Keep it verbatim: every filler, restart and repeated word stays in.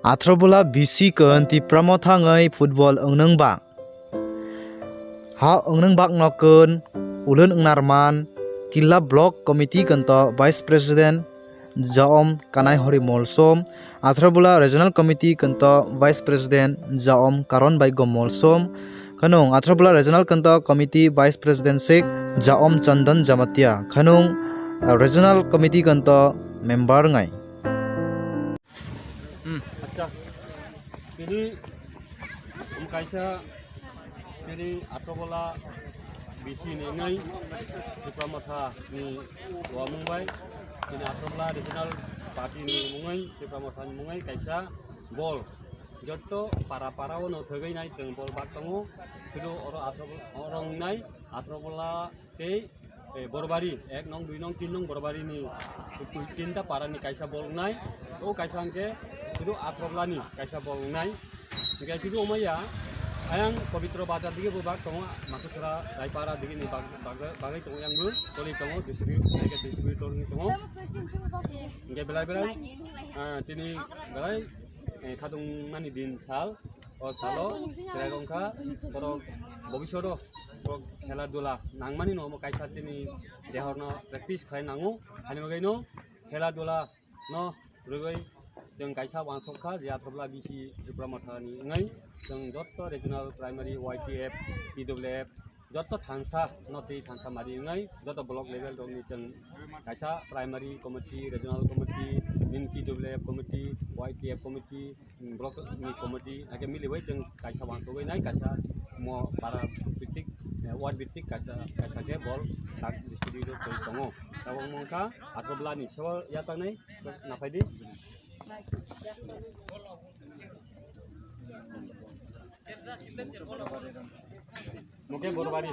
Athrobola B C kun Tipra Motha wngwi football wngnwng ba. Ha wngnwng bakno kun ulun wngnar man Killa Block Committee kunto Vice President Jaom Kanai Hori Molsom, Athrobola Regional Committee kunto Vice President Jaom Karon Baigo Molsom, khanung Athrobola Regional kunto Committee Vice President Sheikh Jaom Chandan Jamatia, khanung Regional Committee kunto member ngai. Hmm. Acha, tini, um, kaisa, tini Athrobola B C ni wngwi Tipra Motha ni wamung bai, tini Athrobola Regional Party ni mungwi, Tipra Motha ni mungwi kaisa bol. Jotto para para o no thwgwi nai chwng bol bak tongo, sudu oro Athrobola, oro wngnai Athrobola tei, eh, Borbari, ek nong, dui nong, tin nong Borbari ni twi tinta para ni kaisa bol wngnai. O kaisa hwnkhe sudu Athrobola ni kaisa bol wngnai. Hwnkhe sudu omaya, ayang Pabitro Bazar dige bo bak tongo, Makusara Raipara dige ni bag-, bag-, bagwi tongo, yang bo toli tongo, distribu-, hwnkhe distributor ni tongo. Hwnkhe belai belai, ah, tini belai, eh, khadung mani din sal. O salo chwrai rok wngkha borok bobishoto borok khela dula nangmani no omo kaisa tini dehorno practice khlai nango. Hani bagwi no khela dula no rwgwi chwng kaisa uansuk kha je Athrobola B C Tipra Motha ni wngwi chwng jotto regional primary Y T F, P W F, jotto thansa no twi thansa mari wngnai, jotto block level rok ni chwng kaisa primary committee, regional committee, nini T W F committee, Y T F committee, block ni committee, ake mili bai chwng kaisa uansugwi nai kaisa mo para bhitik, eh, ward bhitik kaisa, kaisa khe bol tak district o twi tongo. Tabuk wngkha Athrobola ni sebo yataknai naphai di. Muke Borbari.